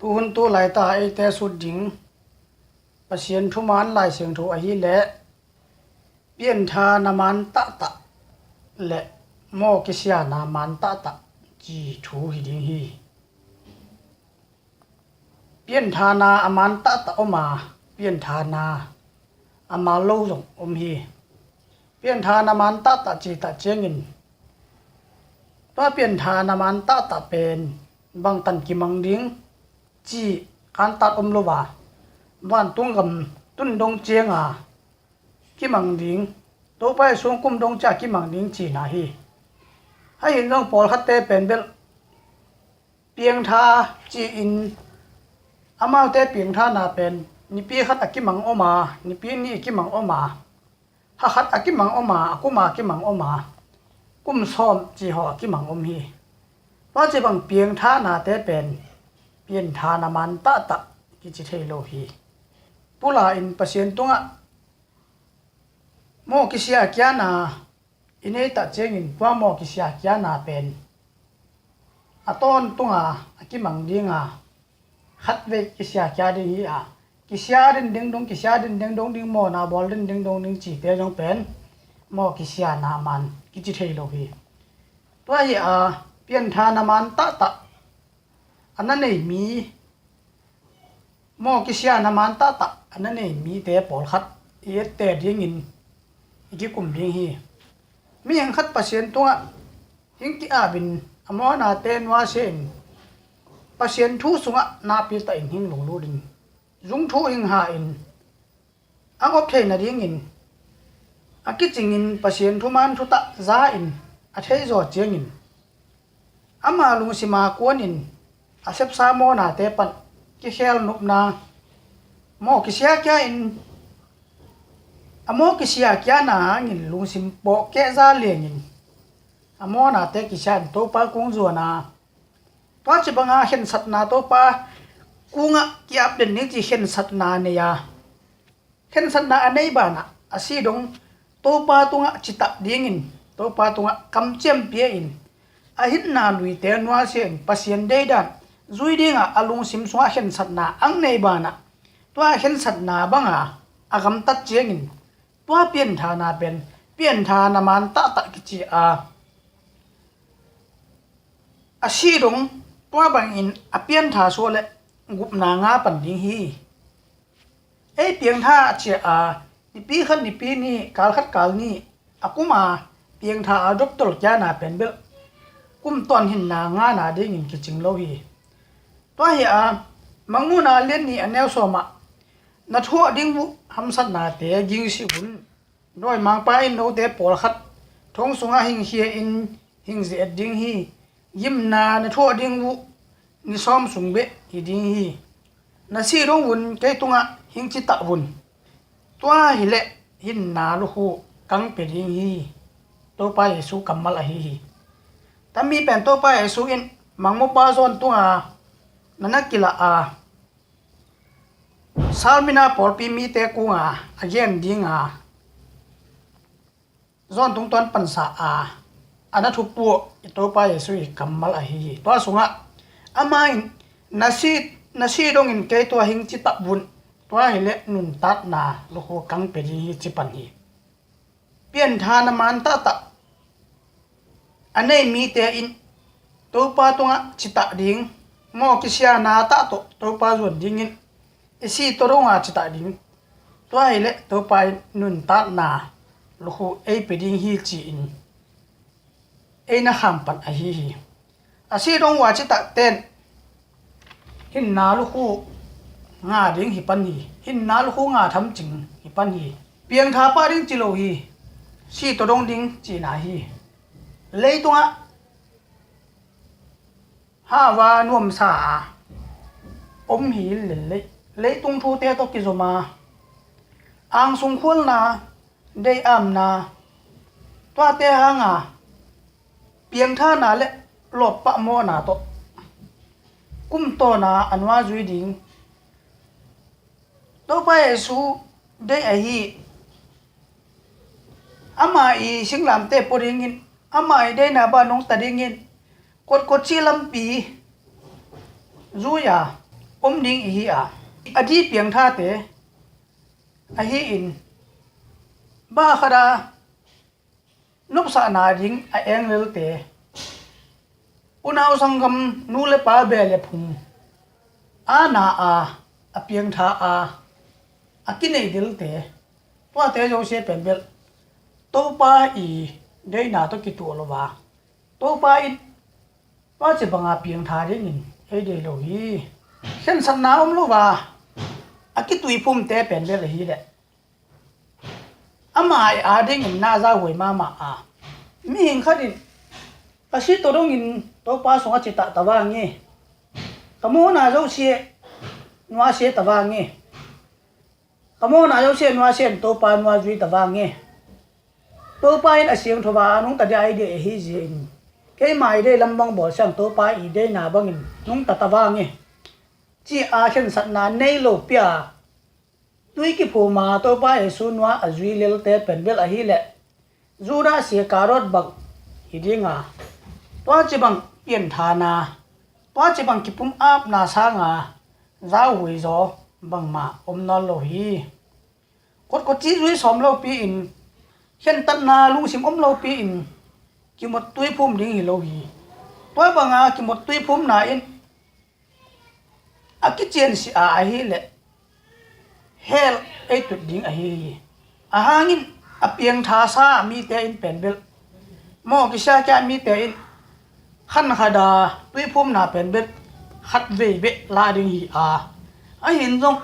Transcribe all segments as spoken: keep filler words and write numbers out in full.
Tuhun tu laita eite sut ding Pasian thuman Lai Siangtho ahih leh Pianthana man tahtah le maw kisiana man tahtah ci thu hi ding hi. Pianthana a man tahtah om a, pianthana a man lo zong om hi. Pianthana man tahtah cih tak ciangin tua pianthana man tahtah pen bangtan kimang ding cih kantat om lo a, vantung gam tun dong cianga kimang ding, Topa Jesu kum dong cia kimang ding cihna hi. Ahi zong pawlkhatte pen bel piangtha ci-in amaute piangthana pen nipi khat a kimang om a, nipi nih a kimang om a, ha khat a kimang om a, a kum a kimang om a, kum sawm ci haw a kimang om hi. Tua ci bang piangthanate pen pianthana man tahtah kici thei lo hi. Pula in Pasian tungah maw kisia kiana i nei tak ciangin tua maw kisia kiana pen a tawntunga a kimang dinga khatvei kisia kia ding hi a, kisia ding ding dong, kisia ding ding dong ding, mawna bawl ding ding dong ding cite zong pen maw kisiana man kici thei lo hi. Tua hi a, pianthana man tahtah a na nei mi, maw kisiana man tahtah a na nei mite pawlkhat i ette dingin i kikum ding hi. Mihing khat Pasian tungah hing ki-apin a mawnate nuasia in Pasian thu sungah nakpi tahin hing lunglut in zung thu hing ha in a ngop theih nadingin a kicingin Pasian thuman thutah za in a theizaw ciangin ama lungsima kuanin a sepsa mawnate pan kikhel nopna, maw kisia kia in a maw kisia kiana hangin lungsim pawh kehza liangin a mawnate kisia in Topa kung zuana, tua ci banga khensatna Topa kungah ki-ap den ni ci khensatna nei a, khensatna a nei banah a si dong Topa tungah citah dingin, Topa tungah kamciam pia in a hitna luite nuasia in Pasian deidan zui dingah a lungsim sungah khensatna ang nei banah tua khensatna banga a gamtat ciangin tua pianthana pen pianthana man tahtah kici a, a si dong tua bangin a piantha suah le gupna nga pan ding hi. Ei piangtha a ciah a nipi khat nipi nih, kal khat kal nih a kuma piangtha a doctor kiana pen bel kum tuan hinna ngana dingin kicing lo hi. Tua hi a, Mangmuhna a lian nih a neu sawmah na thuah ding uh hamsatnate gingsi un. Dawimangpa in note pawlkhat thong sungah hingkhia in hingzi et ding hi. Gimna na thuah ding uh ni sawm sung beh hi ding hi. Na sih dong un kei tungah hingci tah vun. Tua hileh hinna lukhu kang pia ding hi. Topa Jesu kammal ahi hi. Tami pen Topa Jesu in mangmupa zawn tunga na na kilah a Salmina pawlpi mite kunga a gen dinga zawn tungtawn pansa a a na thupuah i Topa Jesu i kammal ahi hi. Tua sungah amah in na si, na si dongin kei tua hing ci tah vun, tua hileh nuntatna lukhu kang pia ding hi ci pan hi. Pianthana man tahtah a nei mite in Topa tungah citah ding, maw kisiana tah tawh Topa zuan dingin i si tawh donga citah ding. Tua hileh Topa in nuntatna lukhu ei pia ding hi ci-in ei na kham pan ahi hi. A si dong uh a citah ten hinna lukhu nga ding hi pan hi. Hinna lukhu nga thamcing hi pan hi. Piangtha pah ding ci lo hi. Si tawh dong ding cihna hi. Leitungah hava nuamsa a om hi lellei. Leitung thute tawh kizom a angsung khualna, deihamna, tuate hanga piangthana le lawppah mawhna tawh kumtawna a nuazui ding. Topa Jesu deih ahi. Ama i singlamte pua dingin, ama i deina ban nong ta dingin, kotkot ci lampi zui a om ding i hi a, a dih piangthate ahi in, bah khat a nopsakna ding a englelte, unau sanggam nu le pa beh le phung a na a, a piangtha a, a kineih dilte, tuate zosia pen bel Topa i deihna tawh kituak lo a, Topa in tua ci banga piangtha dingin ei deih lo hi. Khensatna om lo a, a kituiphumte pen bel ahi leh ama i a dingin na zauhuai mahmah a, mihing khat in ka si tawh dongin Topa sungah citah ta vang hi. Ka mawhna zosia nuasia ta vang hi. Ka mawhna zosia nuasia in Topa nuazui ta vang hi. Topa in a siangtho a nungta dia i deih ahi zia in, keima i deih lam bang bawl siang Topa i deihna bangin nungta ta vang hi, ci a khensatna nei lo pia, tui kiphum a Topa Jesu nua a zui lelte pen bel ahi leh Judas Iskariot bang hi ding a, tua ci bang pianthana, tua ci bang kipum apna sanga zauhuai zaw bangmah om nawn lo hi. Kotkot cih zui sawm lopi in, khentatna lungsim om lopi in kimot tuiphum ding hi lo hi. Tua banga kimot tuiphumna in a kiciansih a ahi leh hell ei tut ding ahi hi. A hangin a piangthasa mite in pen bel maw kisia kia mite in khan khat a tuiphumna pen bel khat vei beh la ding hi a, ahin zong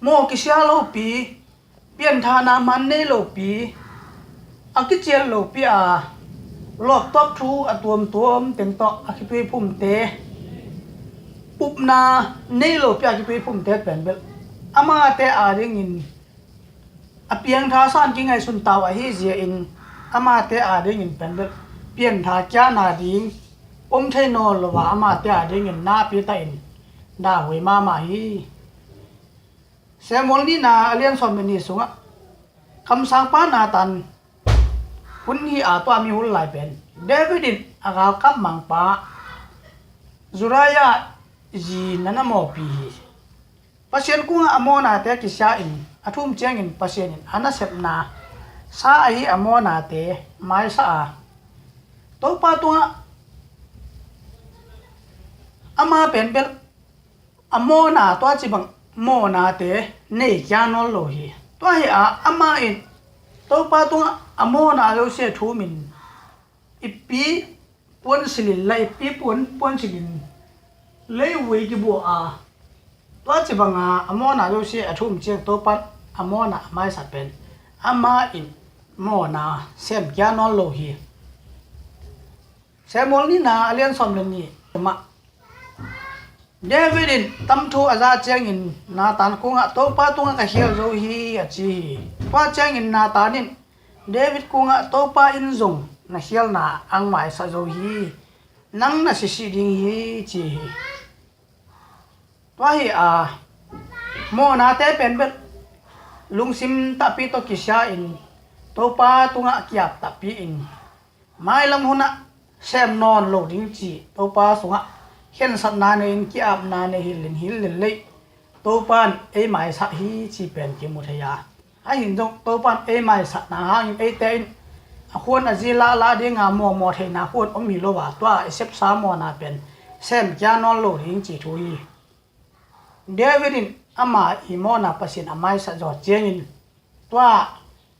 maw kisia lopi, pianthana man nei lopi, a kician lopi a lawptuak thu a tuamtuam teng tawh a kituiphumte, upna nei lopi a kituiphumte pen bel amate a dingin a piangtha san kingaihsun tau ahi zia in, amate a dingin pen bel piantha kiana ding om thei nawn lo a, amate a dingin napi ta in dahhuai mahmah hi. Samuel nihna a lian sawm le nih sungah kamsangpa Nathan hun hi a, tua mi hun lai pen David in a galkap mangpa Uriah zi na na mawhpi hi. Pasian kungah a mawhnate kisia in a thum ciangin Pasian in a nasepna sa ahi a mawhnate maisa a, Topa tungah ama pen bel a mawhna tua ci bang mawhnate nei kia nawn lo hi. Tua hi a ama in Topa tungah a mawhna zosia thumin ipi puan silin la ipi puan puan silin leivuai kibuah a, tua ci banga a mawhna zosia a thum ciang Topa a mawhna a maisa pen ama in mawhna sem kia nawn lo hi. Samuel nihna a lian sawm le nih mah David in tamthu a za ciangin Nathan kungah Topa tungah ka khial zo hi a ci hi. Tua ciangin Nathan in David kungah Topa in zong na khialna ang maisa zo hi, nang na sisih ding hi ci hi. Tua hi a mawhnate pen bel lungsim tahpi tawh kisia in Topa tungah kiap tahpi in mailam hunah sem nawn lo ding ci Topa sungah khensatna nei in kiapna nei hilin hilin lei Topa in ei maisah hi ci pen kimu thei a, ahin zong Topa in ei maisahna hangin eite in a khuan a zi lahlah dinga mawhmawh theihna khuan om hi lo a, tua i sepsa mawhna pen sem kia nawn lo ding ci thu hi. David in ama i mawhna Pasian a maisah zawh ciangin tua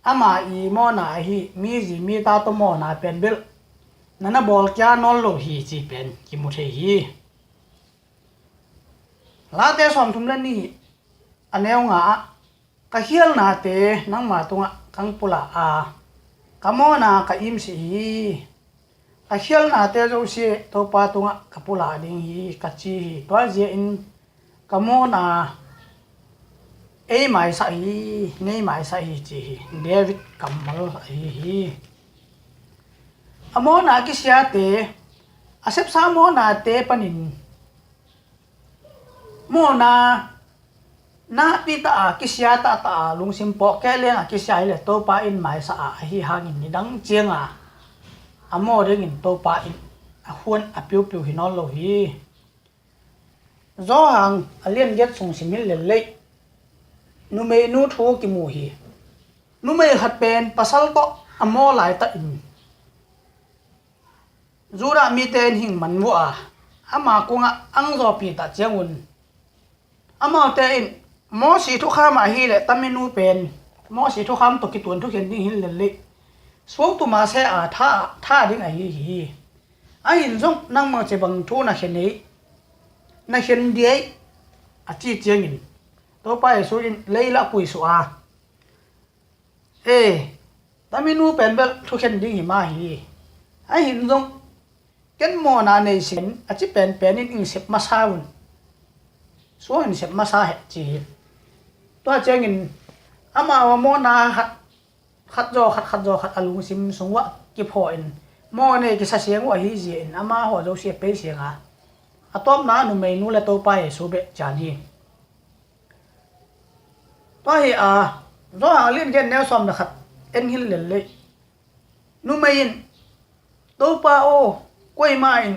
ama i mawhna ahi mi zi mi ta tawh mawhna pen bel na na bawl kia nawn lo hi ci pen kimu thei hi. Late sawmthum le nih a neu nga ah ka khialnate nangma tungah kang pulak a ka mawhna ka imsih hi. Ka khialnate zosia Topa tungah ka pulak ding hi ka ci hi. Tua zia in ka mawhna ei maisah hi, nei maisah hi ci hi. David kammal ahi hi. A mawhna kisiate a sepsa mawhnate panin mawhna nahpi ta a kisia ta ta a lungsim pawh keh leng a kisia hileh Topa in maisah a ahi hangin nidang cianga a mawh dingin Topa in a khuan a piupiu hi nawn lo hi. Johan a lian giat sung sim hi lel leh numeinu thu kimu hi. Numei khat pen pasal tawh a maw laitakin Judah mite in hing man vua a, ama kungah ang zawpi tah ciangun amaute in Mosi thukham ah hi leh taminu pen Mosi thukham tawh kituan thukhen ding hi lel leh suangtum a seh a tha, tha ding ahi hi. Ahin zong nangmah ci bang thu na khen ei, na khen diai a ci ciangin Topa Jesu in lei lah puisuah a, e, taminu pen bel thukhen ding hi mah hi. Ahin zong ken mawhna nei sin a ci penpen in ing sep masa un, suang in sep masa heh ci hi. Tua ciangin amau a mawhna khat, khat zaw khat, khat zaw khat a lungsim sung uah kiphawh in mawh nei kisa siang uh ahi zia in amau a zosia pei siang a, a tawpna numeinu le Topa Jesu beh cian hi. Tua hi a, Johan a lian giat neu sawm le khat en hi lel leh numei in Topa aw, kuamah in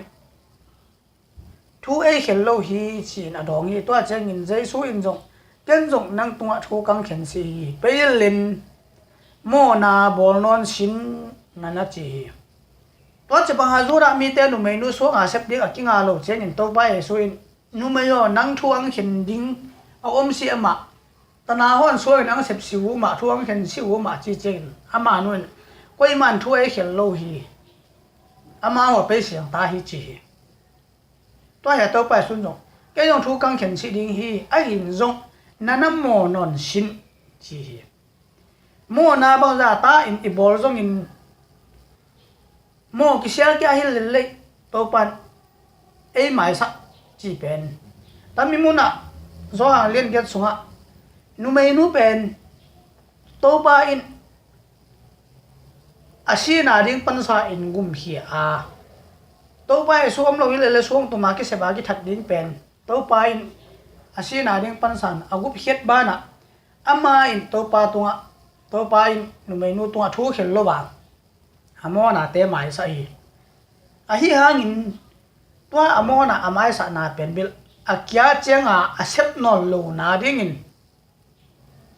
thu ei khel lo hi ci-in a dawng hi. Tua ciangin Jesu in zong ken zong nang tungah thu kang khen si hi. Pei in len mawhna bawl nawn sin na na ci hi. Tua ci banga Judah mite numeinu suanga sep ding a kinga lo ciangin Topa Jesu in numei aw, nang thu ang khen ding a om si amah, tana hon suangin ang sep si uh mah, thu ang khen si uh mah ci ciangin amanu in kuamah in thu ei khel lo hi. Amau a pei siang ta hi ci hi. Tua hi a Topa Jesu in zong kei zong thu kang khen si ding hi, ahin zong na na maw nawn sin ci hi. Mawhna bangza ta in i bawl zongin maw kisial kia hi lel leh Topa in ei maisak ci pen tami munah Johan lian giat sungah numeinu pen Topa in a sihna ding pansa in gumkhia a, Topa Jesu om lo hi lel leh suangtum a kisep a kithat ding pen Topa in a sihna ding pansa in a gupkhiat banah ama in Topa tungah, Topa in numeinu tungah thu khel lo a, a mawhnate maisak hi. Ahi hangin tua a mawhna a maisakna pen bel a kia cianga a sep nawn lo nadingin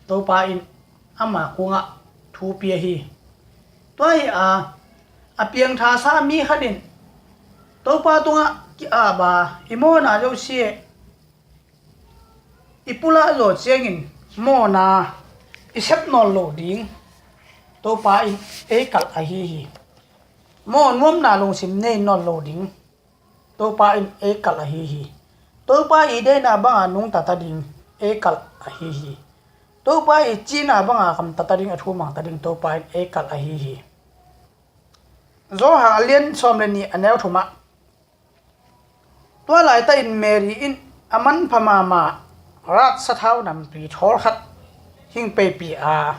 Topa in ama kungah thu pia hi. Tua hi a, a piangthasa mi khat in Topa tungah ki-ap a, i mawhna zosia i pulak zaw ciangin mawhna i sep nawn lo ding Topa in ei kalh ahi hi. Maw nuamna lungsim nei nawn lo ding Topa in ei kalh ahi hi. Topa i deihna banga nungta ta ding ei kalh ahi hi. Topa i cihna banga kamta ta ding, a thu mangta ding Topa in ei kalh ahi hi. Johan a lian sawm le nih a neu thumah, tua laitakin Mary in a manpha mahmah rat sathau nampi thawl khat hing peipih a,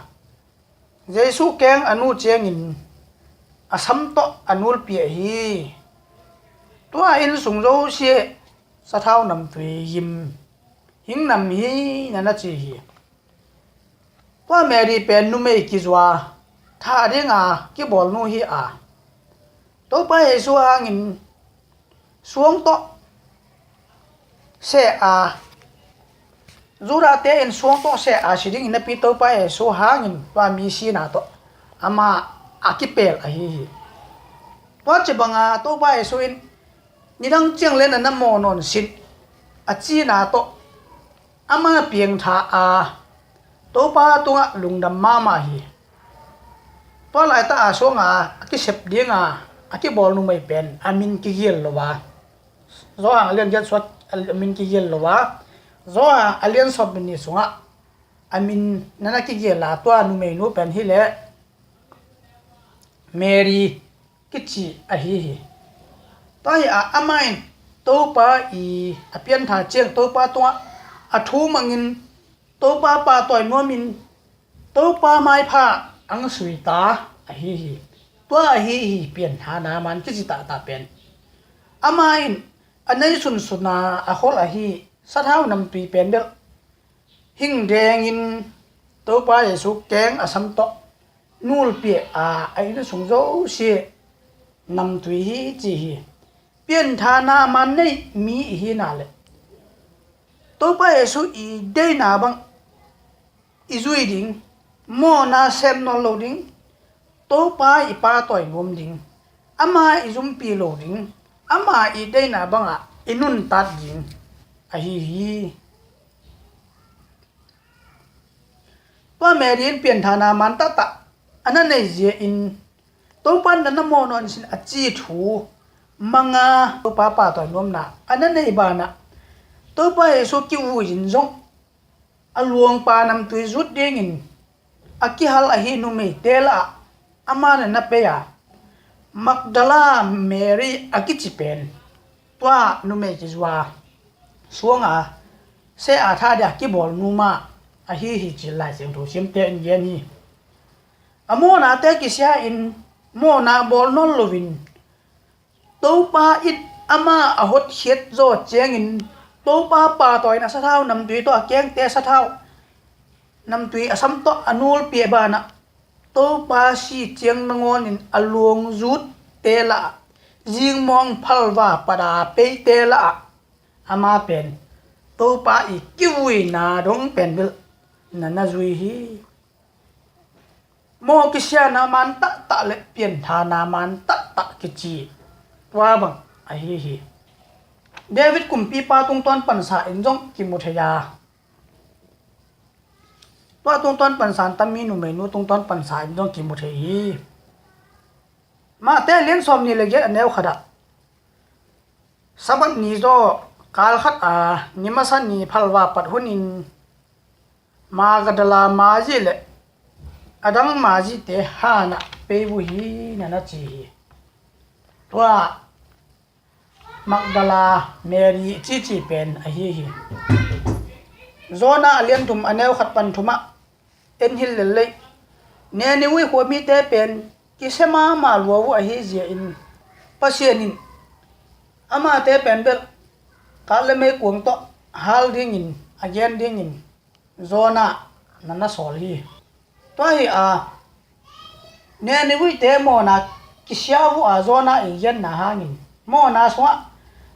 Jesu keng a nu ciangin a sam tawh a nulpih hi. Tua inn sung zosia sathau nampi gim hing nam hi na na ci hi. Tua Mary pen numei kizua, thah dinga kibawlnu hi a, Topa Jesu hangin suang tawh seh a, Judah te in suang tawh seh a si dingin napi Topa Jesu hangin tua mi sihna tawh ama a kipel ahi hi. Tua ci banga Topa Jesu in nidang ciang le na na maw nawn sin a cihna tawh ama piangtha a, Topa tungah lungdam mahmah hi. Tua laitak a suanga a kisep dinga a kibawl numei pen a min kigil lo a, Johan a lian giat sungah a min kigil lo a, Johan a lian sawm le nih sungah a min na na kigil a, tua numeinu pen hi leh Mary kici ahi hi. Tua hi a, amah in Topa i a piantha ciang Topa tungah a thu mangin Topa pahtawi nuamin Topa maipha ang suita ahi hi. Tua ahi hi pianthana man kici tahtah pen. Amah in a nei sunsun a a khol ahi sathau nampi pen bel hing dengin Topa Jesu keng a sam tawh nulpih a, a inn sung zosia namtui hi ci hi. Pianthana man nei mi i hina le Topa Jesu i deina bang i zui ding, mawhna sem nawn lo ding, Topa i pahtawi nuam ding, ama i zumpi lo ding, ama i deina bangah i nuntat ding ahi hi. Tua Mary in pianthana man tahtah a na nei zia in Topa na na mawh nawn sin a ci thu manga Topa pahtawi nuamna a na nei banah Topa Jesu kivui in zong a luangpa namtui zut dingin a kihal ahi numeite lah ama na na pei a, Magdala Mary a kici pen tua numei kizua suanga se a tha dia kibawl numa ahi hi ci Lai Siangtho simte in gen hi. A mawhnate kisia in mawhna bawl nawn loin Topa in ama a hotkhiat zaw ciangin Topa pahtawina sathau namtui tawh a kengte sathau namtui a sam tawh a nulpi a banah Topa si ciang nangawnin a luangzutte lah zingmawng phalva pada peite lah ama pen Topa i kivuina dong pen bel na na zui hi. Maw kisiana man tahtah le pianthana man tahtah kici tua bang ahi hi. David kumpipa tungtawn pansa in zong kimu thei a, tua tungtawn pansa in tami numeinu tungtawn pansa in zong kimu thei hi. Mate lian sawm ni le giat a neu khatah Sabbath ni zaw kal khat a ni masa ni phalva pat hunin Magdala mazi le a dang mazite hanah pei uh hi na na ci hi. Tua Magdala Mary cici pen ahi hi. Jonah a lian thum a neu khat pan thumah en hil lel lei. Nineveh khua mite pen kisia mahmah lua uh ahi zia in Pasian in amate pen bel kat le meikuang tawh hal dingin a gen dingin Jonah na na sawl hi. Tua hi a Ninevehte mawhna kisia uh a Jonah i genna hangin mawhna sungah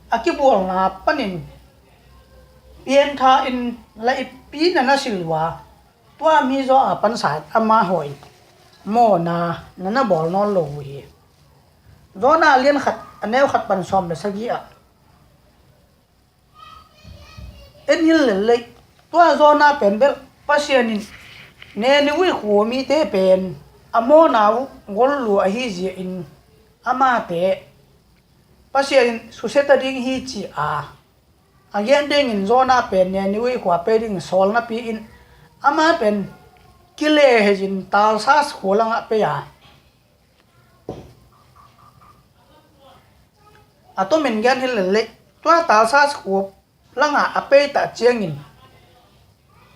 a kibualna panin piangtha in la ipi na na silh uh a, tua mi zaw a pansa in amah hawi mawhna na na bawl nawn lo uh hi. Jonah lian khat a neu khat pan sawm le sagih ah en hil lel lei. Tua Jonah pen bel Pasian in Nineveh khua mite pen a mawhna uh gol lua ahi zia in amate Pasian in susia ta ding hi ci a a gen dingin Jonah pen Nineveh khua pei dingin sawl napi in ama pen kilehei in Tarsas khua langah pei a, a tomin gen hil lel lei. Tua Tarsas khua langah a pei ta ciangin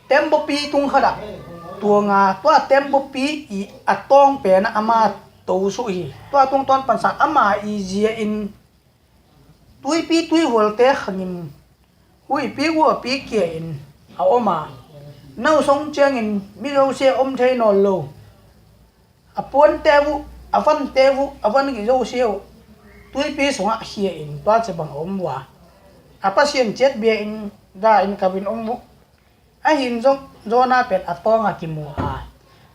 tembaw pi tung khatah tuanga tua tembaw pi i a tawng penah ama to suh hi. Tua tungtawn pansa ama i zia in tuipi tuihualte khangin huihpi guahpi kia in a om a, no song ciangin mi zosia om thei nawn lo. A puante uh, a vante uh, a van zosia uh tuipi sungah khia in tua ci bang a om uh a, a Pasian ciat bia in da in kap in om uh. Ahin zong Jonah pen a tawng a kimu a,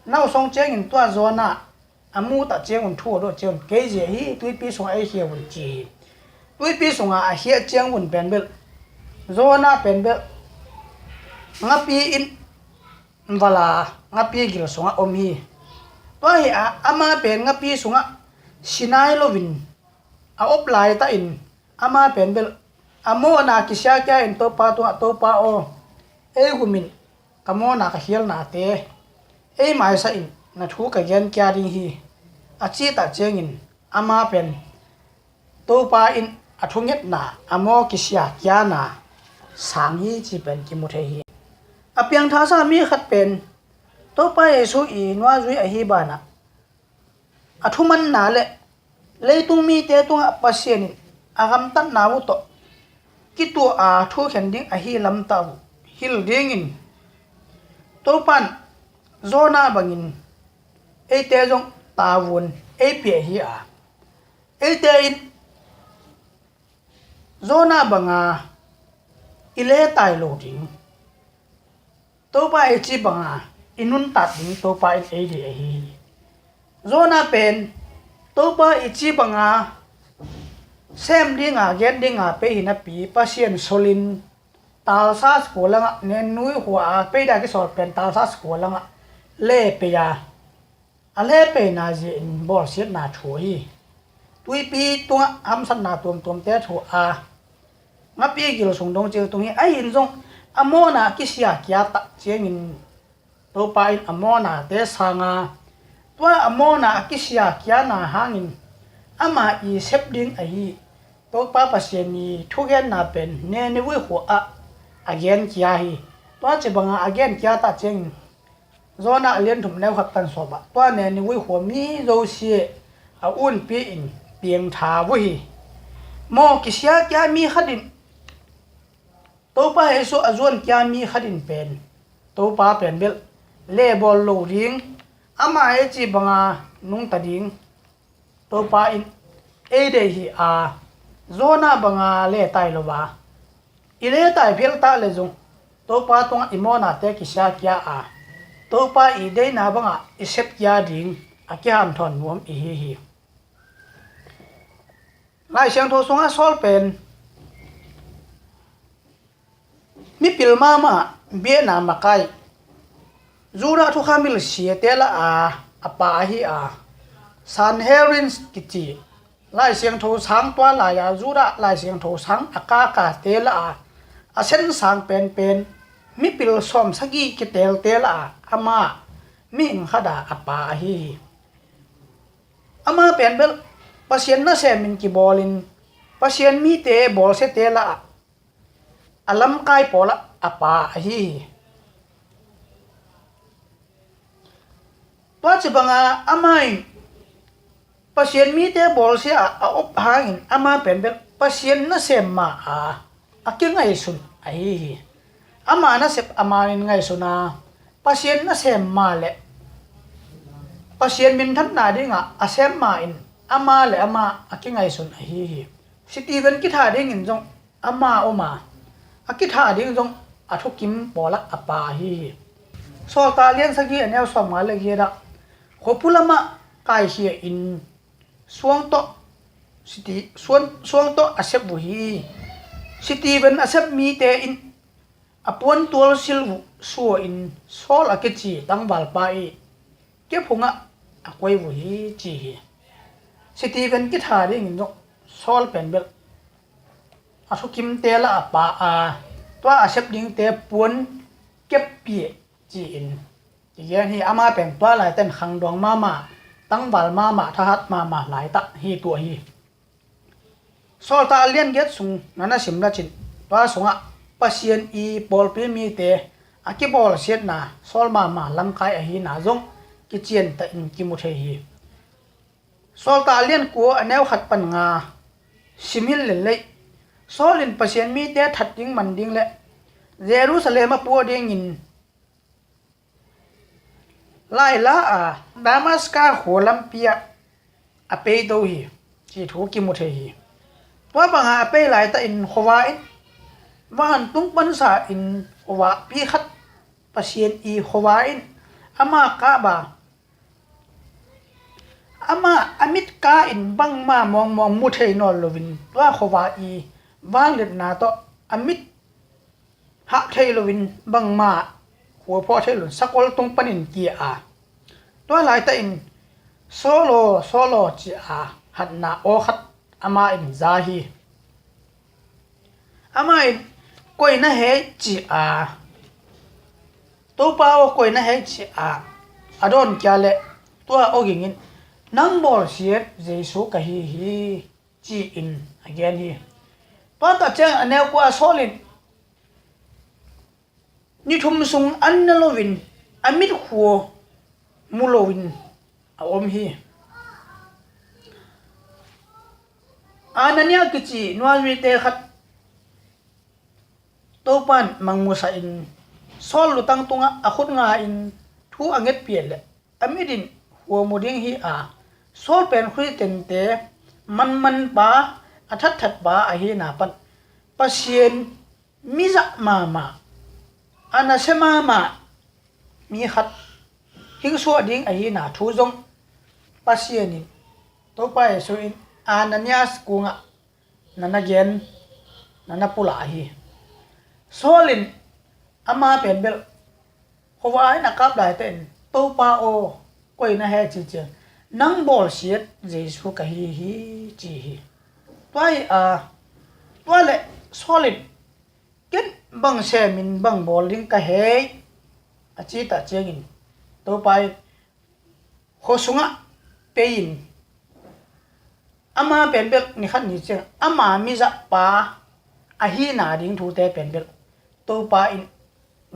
no song ciangin tua Jonah a muh tak ciangun thu a dawh ciangun kei zia hi tuipi sungah ei khia un ci hi. Tuipi sungah a khiah ciangun pen bel Jonah pen bel ngapi in vala ngapi gil sungah om hi. Tua hi a ama pen ngapi sungah sinai loin a op laitah in ama pen bel a mawhna kisia kia in Topa tungah Topa aw, ei humin ka mawhna ka khialnate ei maisah in na thu ka gen kia ding hi a cih tak ciangin ama pen Topa in a thungetna a maw kisia kiana sang hi ci pen kimu thei hi. A piangthasa mi khat pen Topa Jesu i nuazui ahi banah a thumanna le leitung mite tungah Pasian in a gamtatna uh tawh kituah a thukhen ding ahi lamtah uh hil dingin Topan Jonah bangin eite zong tavuan ei pia hi a, eite in Jonah banga i letai lo ding, Topa i cih banga i nuntak ding Topa in ei deih ahi hi. Jonah pen Topa i cih banga sem dinga gen dinga pei hi napi Pasian solin Talsa khua langah, Nineveh khua a pei dia kisawl pen Talsa khua langah le pei a, a le peina zia in bawlsiatna thu hi. Tuipi tungah hamsatna tuamtuamte thu a, ngapi gil sung dong cil tung hi. Ahi in zong a mawna kisia kia tak ciangin Topa in a mawnate sanga, tua a mawna a kisia kiana hangin ama i sep ding ahi Topa Pasian i thugenna pen Nineveh khua ah a gen kia hi. Tua ci banga a gen kia tak ciangin Jonah a lian thum neu khat tan sawm ah tua Nineveh khua mi zosia a unpi in piangtha uh hi. Maw kisia kia mi khat in Topa Jesu a zuan kia mi khat in pen Topa pen belh le bawl lo ding, ama e ci banga nungta ding Topa in ei deih hi a, Jonah banga letai lo a, i letai phial tak le zong Topa tungah i mawnate kisia kia a, Topa i deihna bangah i sep kia ding a kihanthawn nuam i hi hi. Lai Siangtho sungah Saul pen mipil mahmah, biakna makai, Judah thukham hilh siate lah a a pa ahi a, Sanhedrin kici Lai Siangtho sang tua lai-a Judah Lai Siangtho sang a kakate lah a a sensang penpen mipil sawmsagih kiteelte lah a ama mihing khat a a pa ahi hi. Ama pen belh Pasian nasemin kibawlin Pasian mite bawlsiate lah a a lamkai pawlah a pa ahi hi. Tua ci banga ama in Pasian mite bawlsia a op hangin ama pen belh Pasian nasem ma a a kingaihsun ahi hi. Ama nasep ama in ngaihsun a, Pasian nasem ma le Pasian minthanna dingah a sem ma in ama le ama a kingaihsun ahi hi. Stephen kitha dingin zong ama om a, a kitha ding zong a thukim pawlah a pa ahi hi. Sawltak lian sagih a neu sawmnga le giat ah khuapu lamah kaikhia in suang tawh, Sti-, suan-, suang tawh a sep uh hi. Stephen a sep mite in a puantual silh uh sua in Saul a kici tangvalpa i kephungah a koi uh hi ci hi. Stephen kitha dingin zong Saul pen belh a thukimte lah a pa a, tua a sep dingte puan keppih ci-in kigen hi. Ama pen tua laitakin khangduang mahmah, tangval mahmah, thahat mahmah laitak hi tua hi. Sawltak lian giat sung na na sim lacin tua sungah Pasian i pawlpi mite a kibawlsiatna Saul mahmah lamkai ahina zong kiciantakin kimu thei hi. Sawltak lian kua a neu khat pan nga sim hilh lel lei. Saul in Pasian mite that ding man ding le Jerusalem a puah dingin laila a Damaska khua lampi ah a pei to hi ci thu kimu thei hi. Tua banga a pei laitakin khuava in vantung pansa in khuava pi khat Pasian i khuava in ama kah ba ama a mit ka in bangma mawngmawng mu thei nawn loin tua khuava i vangliatna tawh a mit hah thei loin bangma khuaphawh thei loin sakol tung panin kia a, tua laitakin Saul aw, Saul aw ci a hatna aw khat ama in za hi. Ama in koi na hei ci a, Topa aw koi na hei ci a a dawn kia le tua awgingin nang bawlsiat Jesu ka hi hi ci-in a gen hi. Tua tak ciang a neu kua Saul in ni thum sung an na loin a mitkhua mu loin a om hi. Anania kici nuazuite khat Topan mangmusa in Saul lutang tungah a khut nga in thu a ngetpian le a mit in khua mu ding hi a, Saul pen Khristiante manman pa, a thatthat pa ahina pan Pasian mizah mahmah, a nasia mahmah mi khat hingsuah ding ahina thu zong Pasian in, Topa Jesu in Ananias kungah na na gen, na na pulak ahi. Saul in ama pen bel khuava in a kap laite in, Topa aw, koi na he ci ciang, nang bawlsiat Jesu ka hi hi ci hi. Tua hi a, tua le Saul in, ken bang semin bang bawl ding ka hei a ci ta ciangin, Topa in khua sungah pei in, ama pen bel nikhat ni ciang ama mizahpa ahina ding thute pen bel Topa in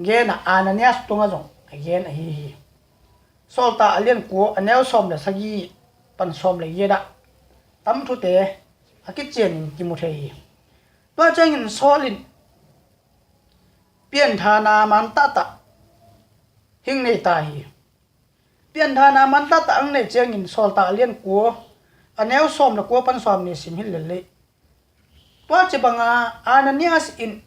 gen a, Ananias tungah zong a gen ahi hi. Sawltak a lian kua, a neu sawm le sagih pan sawm le giat ah tam thute a kicianin kimu thei hi. Tua ciangin Saul in pianthana man tahtah hing nei ta hi. Pianthana man tahtah ang nei ciangin Sawltak a lian kua, a neu sawm le kua pan sawm ni sim hi lel lei. Tua ci banga Ananias in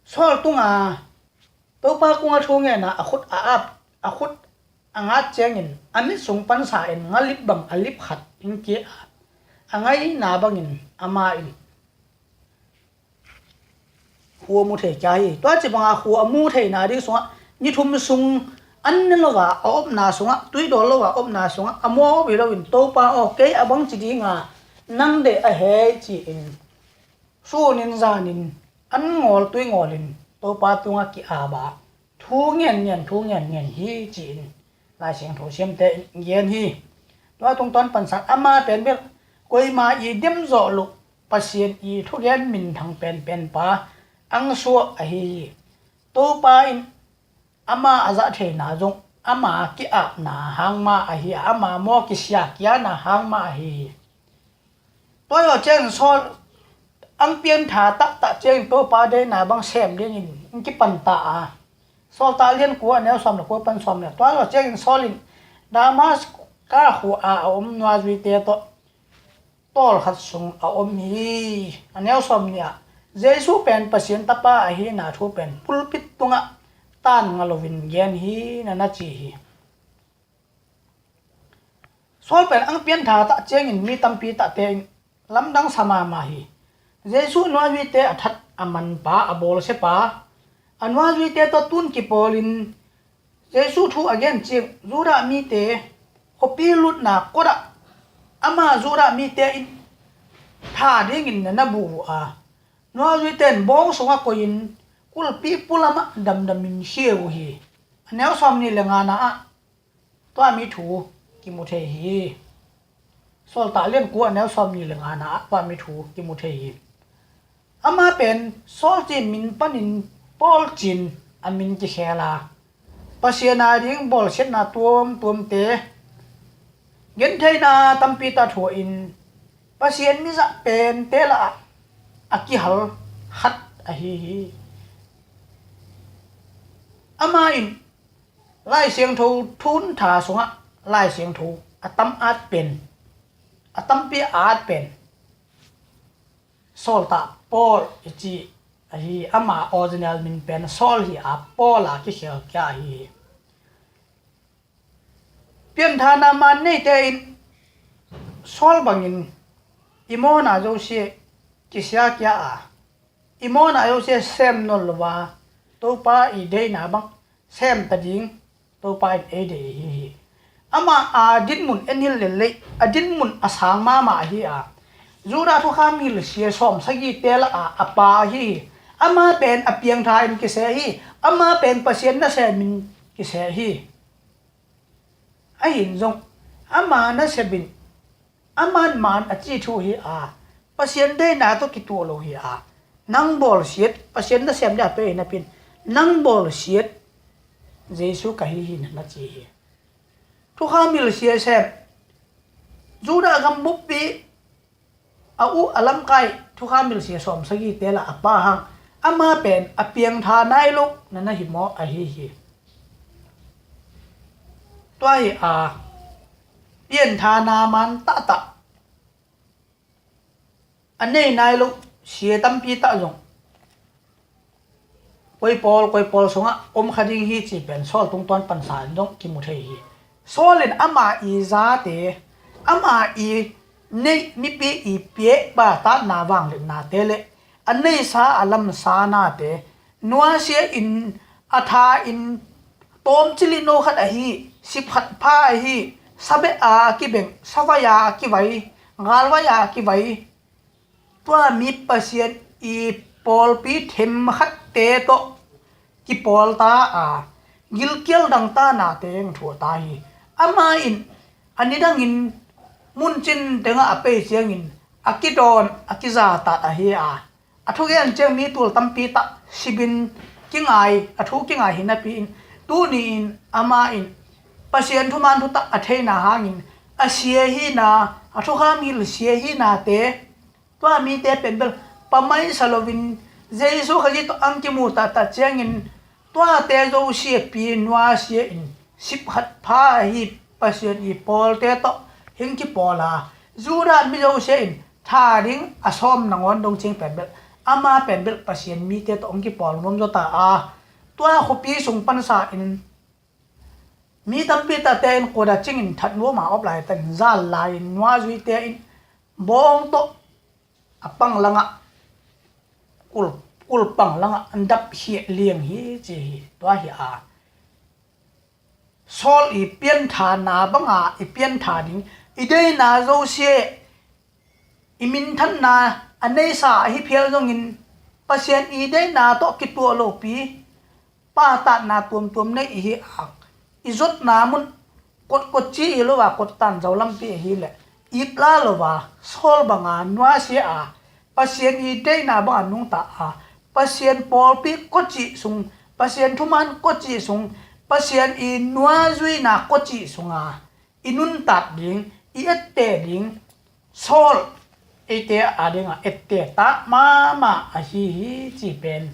Saul tunga Topa kungah thu ngen a, a khut a ap, a khut a ngat ciangin a mit sung pansa in ngalip bang a lip khat hing kia a, a ngaina bangin ama in khua mu thei kia hi. Tua ci banga khua a mu theina ding sungah ni thum sung an ne lo a, a opna sungah, tuidawl lo a opna sungah a muak hi loin, Topa aw, kei a bang ci dinga nang deih a hei ci-in, sunin zanin an ngawl tui ngawlin Topa tungah ki-ap a, thu ngen ngen, thu ngen ngen hi ci-in Lai Siangtho siamte in gen hi. Tua tungtawn pansan ama pen bel koima i dem zawh loh Pasian i thugen minthang penpen pa ang suah ahi hi. Topa in ama a zah theina zong ama ki-apna hang mah ahi a, ama maw kisiakiana hang mah ahi hi. Tua zawh ciangin Saul ang piantha tahtah ciangin Topa deihna bang sem dingin in kipanta a, Sawltak lian kua, a neu sawm le kua pan sawm le. Tua zawh ciangin Saul in Damaska khua a a om nuazuite tawh tawlkhat sung a om hi. A neu sawm nih ah Jesu pen Pasian Tapa ahina thu pen pulpit tungah tan nga loin gen hi na na ci hi. Saul pen ang piantha tah ciangin mi tampi tahte in lamdang sa mahmah hi. Jesu nuazuite a that a manpa, a bawlsiapa, a nuazuite tawh tun kipawlin Jesu thu a gen ciang Judah mite khuapi lutna kotah ama Judah mite in tha dingin na na buh uh a, nuazuite in bawng sungah koihin kulhpi pulamah damdamin khia uh hi. A neu sawm nih le ngana ah tua mi thu kimu thei hi. Sawltak lian kua, a neu sawm nih le ngana ah tua mi thu kimu thei hi. Ama pen Saul ci min panin Paul ci-in a min kikhel a, Pasian a ding bawlsiatna tuamtuamte, gentheihna tampi tah thuahin Pasian mizah pente lah a kihal khat ahi hi. Ama in Lai Siangtho thuntha sungah Lai Siangtho a tam at pen, a tampi a at pen Sawltak Paul i ci ahi. Ama original min pen Saul hi a, Paul a kikhel kia ahi hi. Pianthana man neite in Saul bangin i mawhna zosia kisia kia a, i mawhna zosia sem nawn lo a, Topa i deihna bang sem ta ding Topa in ei deih ahi hi. Ama a dinmun en hilh lel lei, a dinmun a sang mahmah ahi a, Judah thukham hilhsia sawm sagihte lakah a pa ahi hi. Ama pen a piangtha in kiseh hi. Ama pen Pasian nasem in kiseh hi. Ahi zong ama nasem in aman man a ci thu hi a, Pasian deihna tawh kituak lo hi a, nang bawlsiat, Pasian nasem dia pei napi-in nang bawlsiat Jesu ka hi hi na na ci hi. Thukham hilhsia sem, Judah gam buppi a u a lamkai thukham hilhsia sawm sagihte lah a pa hang, ama pen a piangtha nai lo na na hi maw? Ahi hi. Tua hi a, pianthana man tahtah a nei nai lo sia tampi tah zong koi pawl koi pawl sungah om kha ding hi ci pen Saul tungtawn pansa in zong kimu thei hi. Saul in ama i zate, ama i neih mipi i piak pahtatna vangliatnate le a neisa a lamsa nate nuasia in a tha in tawmcilih no khat ahi, sip khat pha ahi, sabeh a kibeng, savai a kivai, galvai a kivai, tua mi Pasian i pawlpi themkhatte tawh kipawlta a, gilkial dangta nate hong thuhta hi. Ama in a nidangin muncin tengah a pei ciangin a kidawn a kizatat ahi a, a thugen ciang mi tul tampi tah sibin kingai, a thu kingai hi napi in, tuni in ama in Pasian thuman thutak a theina hangin a sia hina, a thukham hilh sia hinate, tua mite pen bel pamai sa loin Jesu Khazih tawh ang kimu tahtah ciangin tuate zosia pi nuasia in sip khat pha ahi Pasian i pawlte tawh hing kipawl a, Judah mi zosia in tha ding a sawm nangawn dong cing pen bel ama pen bel Pasian mite tawh hong kipawl nuam zaw ta a, tua khuapi sung pansa in mi tampi tahte in khuada cingin that nuam a op lai tan zal lai in nuazuite in bawng tawh a pang langah kul, kul pang langah an dap hiah liang hi ci hi. Tua hi a Saul i pianthana banga i piantha ding, i deina zosia, i minthanna a neisa ahi phial zongin Pasian i deina tawh kituah lopi pahtatna tuamtuam nei ihi a, i zotna mun kotkot ci i lo a kottan zo lampi ahileh itla lo a Saul banga nuasia a, Pasian i deina banga nungta a, Pasian pawlpi kawcih sung, Pasian thuman kawcih sung, Pasian i nuazuina kawcih sunga i nuntat ding, i etteh ding, Saul eite a dinga etteh tak mahmah ahi hi ci pen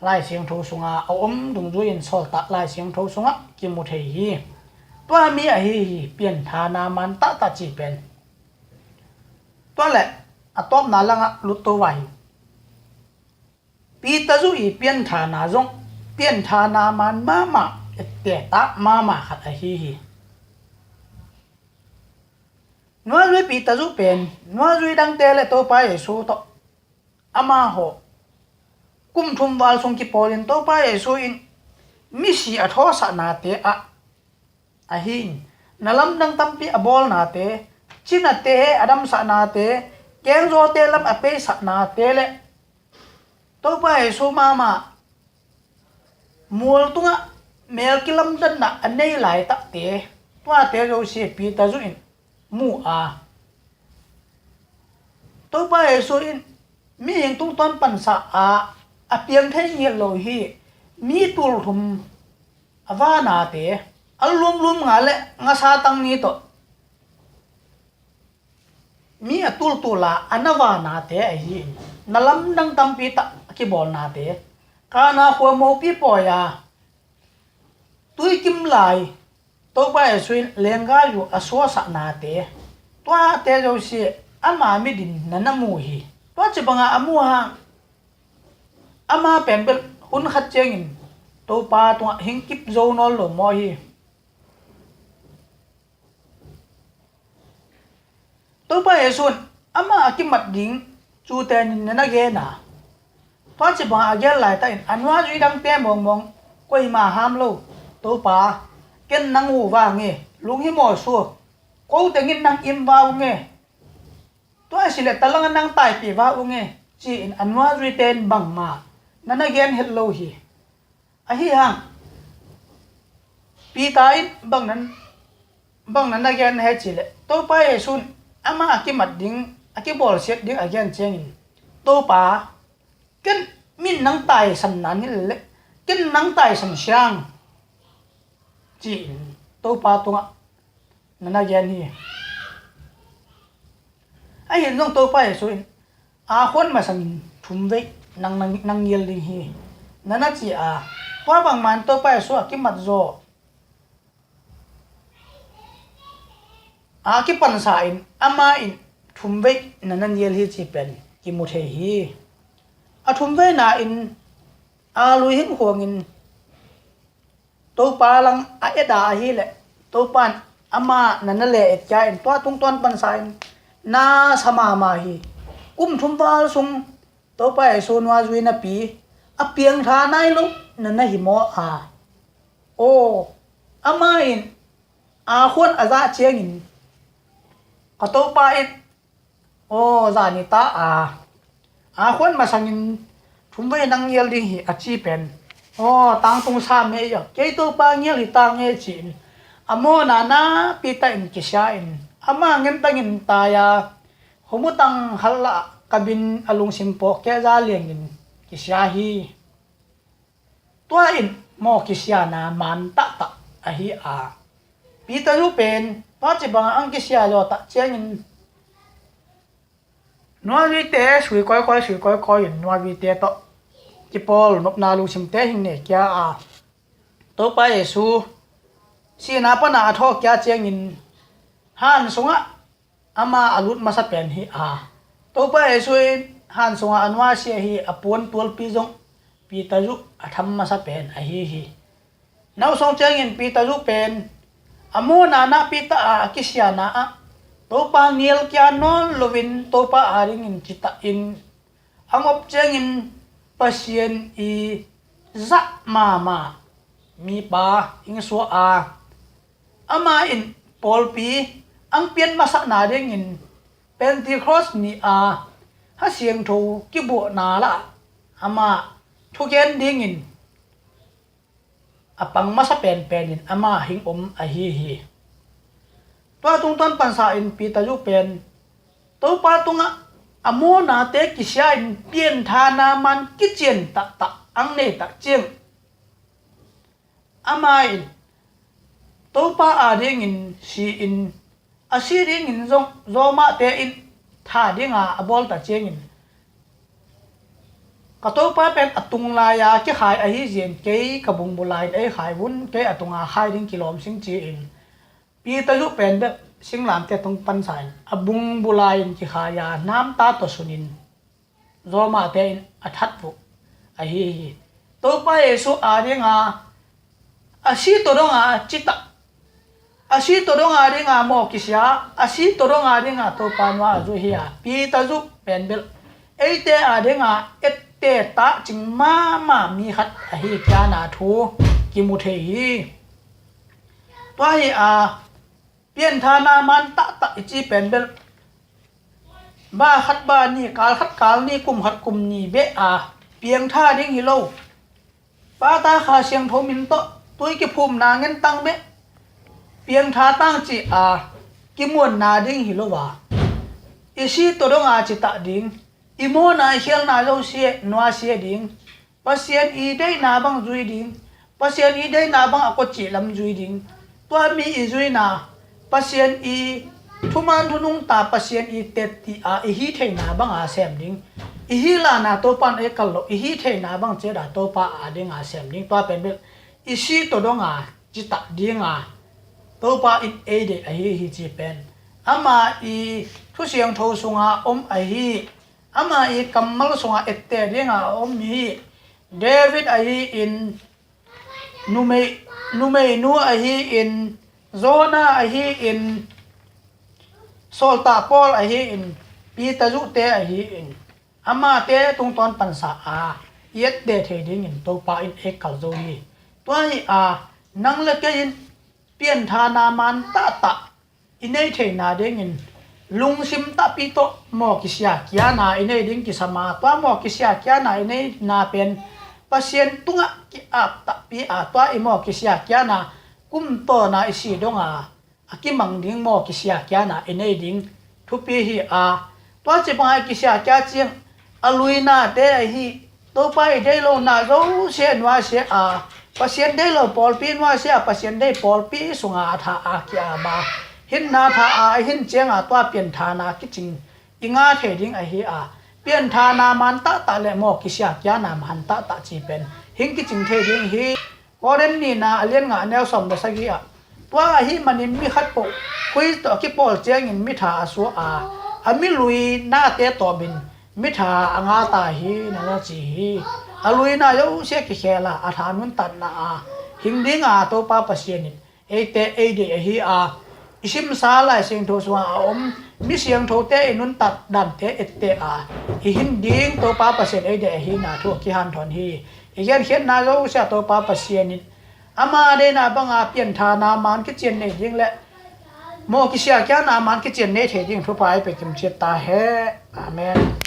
Lai Siangtho sunga a om dungzui in Saul tah Lai Siangtho sungah kimu thei hi. Tua mi ahi hi, pianthana man tahtah ci pen. Tua le a tawpna langah lut to vai hi. Peter zu i pianthana zong pianthana man mahmah, etteh tak mahmah khat ahi hi. Nuazui Peter zu pen nuazui dangte le Topa Jesu tawh amaho kum thum val sung kipawlin Topa Jesu in misi a thawsahnate ah ahi in, na lamdang tampi a bawlnate, cinate a damsahnate, kengzawte lam a peisahnate le Topa Jesu mahmah mual tungah mel kilamdanna a nei laitakte, tuate zosia Peter zu in mu a, Topa Jesu in mihing tungtawn pansa a a piang thei ngiat lo hi. Mi tulthum a vanate, a lumlum nga le ngasa tang ni tawh mi a tultula a na vanate ahi in, na lamdang tampi tah a kibawlnate, Kana khua mopi pawi a tuikim lai Topa Jesu in lenggayu a suasahnate, tuate zosia ama mitin na na mu hi. Tua ci banga a mu hang ama pen bel hun khat ciangin Topa tungah hingkip zo nawn lo maw hi. Topa Jesu in ama a kimat ding cute nin na na gen a, tua ci banga a gen laitakin a nuazui dangte mawngmawng koima ham lo, Topa, ken nang uh vang e, lunghimawh sua, ko tengin nang im va ung e, tua sileh talangah nang taipih va ung e, ci-in a nuazuite in bangmah na na gen het lo hi. Ahi hang Peter in bang nan, bang nan a gen he cileh Topa Jesu in ama a kimat ding, a kibawlsiat ding a gen ciangin, Topa, ken min nang taisan nan hi leh ken nang taisan siang, ci-in Topa tungah na na gen hi. Ahi zong Topa Jesu in a khuan masangin thumvei nang, nang, nang ngial ding hi, na na ci a, tua bangman Topa Jesu a kimat zaw a kipansa in ama in thumvei na na ngial hi ci pen kimu thei hi. A thumveina in a lui hingkhuangin Topa lang a et a ahileh Topa in ama na na le et kia in tua tungtawn pansa in na sa mahmah hi. Kum thum val sung Topa Jesu nuazui napi a piangtha nai lo na na hi maw a? Aw, ama in a khuan a zah ciangin ka Topa in aw zani ta a a khuan masangin thumvei nang ngial ding hi a ci pen aw tangtung sa me ia kei Topa ngial hi ta nge ci-in a mawna napi ta in kisia in ama ngentangin tai a Humutang hallah ka bin a lungsim pawh kehza liangin kisia hi. Tua in maw kisiana man tahtah ahi a Peter zu pen tua ci banga ang kisia zaw tah ciangin nuazuite sui kawikawi sui kawikawi in nuazuite tawh kipawl nopna lungsimte hing ne kia a Topa Jesu sihna pana a thawh kia ciangin han sungah ama a lut masa pen hi a Topa Jesu in han sungah a nuasia hi a puan tualpi zong Peter zu a tham masa pen ahi hi. Nausong ciangin Peter zu pen a mawna napi ta a a kisiana ah Topa ngial kia nawn loin Topa a dingin citah in a ngop ciangin Pasian i zah mahmah mipa hing suah a ama in pawlpi ang pian masakna dingin Pentecost ni a ha siangtho kibuahna lah ama thugen dingin a pang masa penpen in ama hing om ahi hi. Tua tungtawn pansa in Peter zu pen Topa tungah a mawnate kisia in pianthana man kician tahtah ang nei tak ciang ama in Topa a dingin si in a si dingin zong zawmahte in tha dinga a bawl ta ciangin ka Topa pen a tung lai-a kikhai ahi zin kei ka bung bu lai-in ei khai vun kei a tunga khai ding kilawm sing ci-in Peter zu pen bek singlamte tung pansa in a bung bu lai-in kikhai a namta tawh sunin zawmahte in a that vuh ahi hi. Topa Jesu a dinga a si tawh donga citah a si tawh donga dinga maw kisia a si tawh donga dinga Topa nua a zu hi a Peter zu pen bel eite a dinga ette tah cing mahmah mi khat ahi kiana thu kimu thei hi. Tua hi a pianthana man tahtah i ci pen bel ba khat ba ni kal khat kal ni kum khat kum ni beh a piangtha ding hi lo. Pata kha siangtho min tawh tui kiphumna ngentang beh piangtha tang ci a kimuanna ding hi lo a i si tawh donga citah ding i mawna i khialna zosia nuasia ding Pasian i deihna bang zui ding Pasian i deihna bang a kawcih lam zui ding tua mi i zuina Pasian i thuman thunungta Pasian i tetti a i hi theina banga sem ding i hi lana Topa in ei kal lo i hi theina bang ceda Topa a dinga sem ding tua pen bel i si tawh donga citah dinga Topa in ei deih ahi hi ci pen ama i thusiangtho sunga om ahi ama i kammal sunga ette dinga a om hi. David ahi in numei numeinu ahi in Jonah ahi in sawltak Paul ahi in Peter zute ahi in amate tungtawn pansa a i ette thei dingin Topa in ei kal zo hi. Tua hi a nang le kei in pianthana man tahtah i nei theina dingin lungsim tahpi tawh maw kisia kiana i nei ding kisama tua maw kisia kiana i neina pen Pasian tungah ki-ap tahpi a tua i maw kisia kiana kum tawna i si donga a kimang ding maw kisia kiana i nei ding thupi hi a tua ci banga i kisia kia ciang a luinate ahi Topa i dei lo na zosia nuasia a Pasian dei lo pawlpi nuasia a Pasian dei pawlpi sunga a tha a kia ba hinna tha a hin cianga tua pianthana kicing i nga thei ding ahi a pianthana man tahtah le maw kisia kiana man tahtah ci pen hing kicing thei ding hi. Korin nihna a lian nga a neu sawm le sagih ah tua ahi manin mi khat poh khui tawh a kipawl ciangin mi tha a suah a a mi lui nate tawpin mitha a ngah ta hi, na na ci hi. A luina zosia kikhel a, a tha nuntatna a hing dinga Topa Pasian in eite ei deih ahi a, i simsa Lai Siangtho sungah a om mi siangthote i nuntat dante etteh a, i hing ding Topa Pasian ei deih ahi na thu a kihanthawn hi. I genkhiatna zosia Topa Pasian in ama deihna banga pianthana man kician nei ding le mawh kisiahna man kician nei thei ding thupha ei pia kimciat ta hen. Amen.